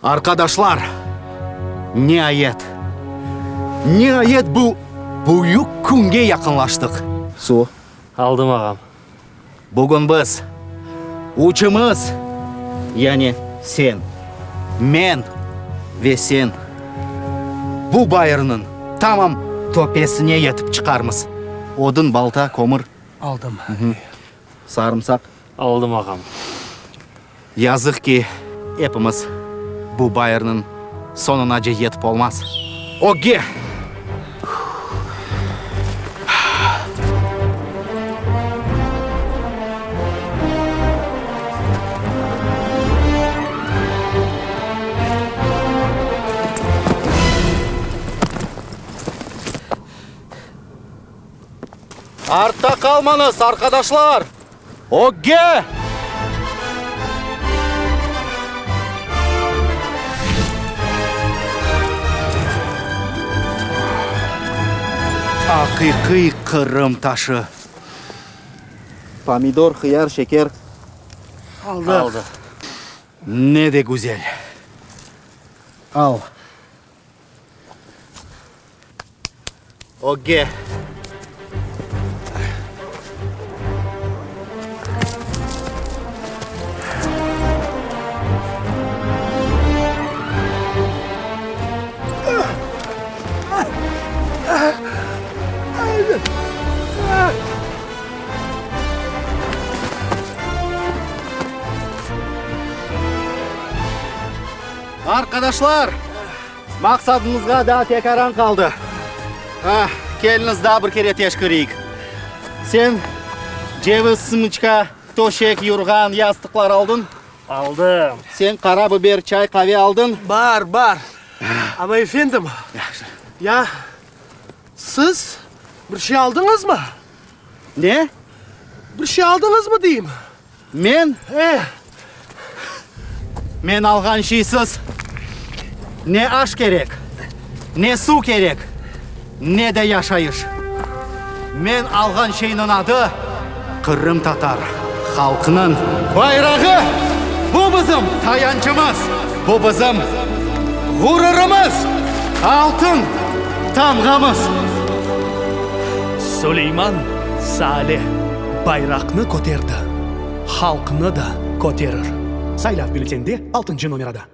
Arqadaşlar, niayet, niayet bu büyük künge yaqınlaştıq. Su. Aldım, ağam. Bugün biz, üçümiz, yani sen, men ve sen, bu bayırnıñ tamam töpesine yetip çıqarmız. Odun, balta, kömür. Aldım. Sarımsaq. Aldım, ağam. Yazıq ki, epimiz bu bayırnıñ soñunace yetip olmaz. Ögge! Artta qalmañız, arqadaşlar! Ögge! Aqiqiy Qırım taşı! Pomidor, hıyar, şeker. Aldıq. Ne de güzel! Al. Ögge. Arqadaşlar! Maqsadımızğa daa pek aran qaldı. Ah, keliñiz daa bir kere teşkireyik. Sen ceviz, sımıçka, töşek, yurğan, yastıqlar aldıñ? Aldım. Sen qara biber, çay, qave aldıñ? Bar, bar. Amma, efendim, ya siz bir şey aldıñızmı? Ne? Bir şey aldıñızmı deyim. Men? E. Men alğan şeysiz ne aş kerek, ne suv kerek, ne de yaşayış. Men alğan şeyniñ adı, qırımtatar halqınıñ bayrağı! Bu bizim tayançımız, bu bizim ğururımız, altın tamğamız! Suleyman Sale bayraqnı köterdi, halqnı da köterir. Saylav bülletende altıncı nomerada.